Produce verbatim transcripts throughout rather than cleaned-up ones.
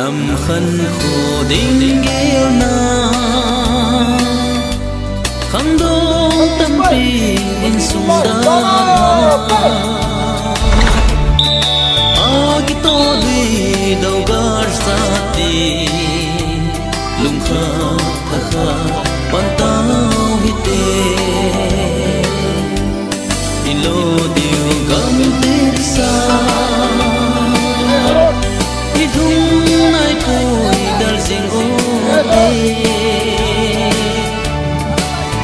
Lamkhan kho ding gelna, khangdong tampi insung dalha, akitoh lui dogar sate, lungkhat thakhat pantao hite. Ilo diu gamtepsa, ilung nai puidal jing ute.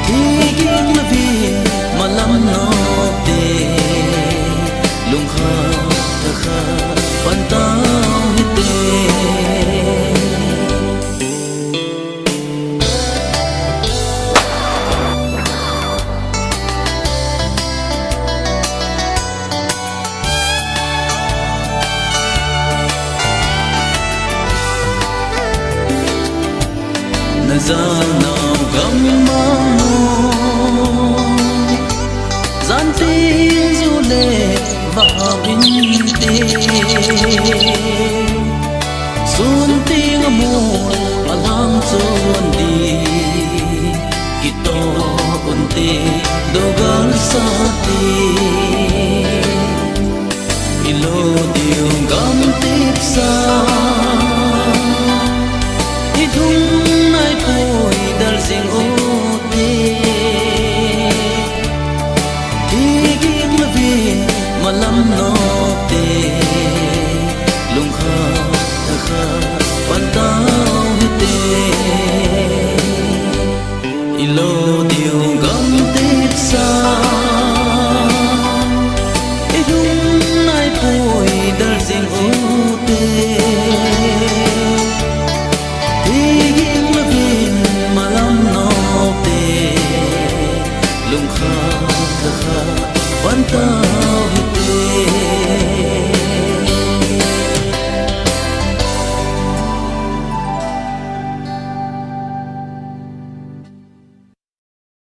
Thiging lavin malam note, lungkhat thakhat pantao hite. Najanau gammang nu, jantin jule vahauvinte. Sun ting amun alhang chun di, kitoh unte dogar sate. Ilo diu gamtepsa, ilung nai puidal jing u.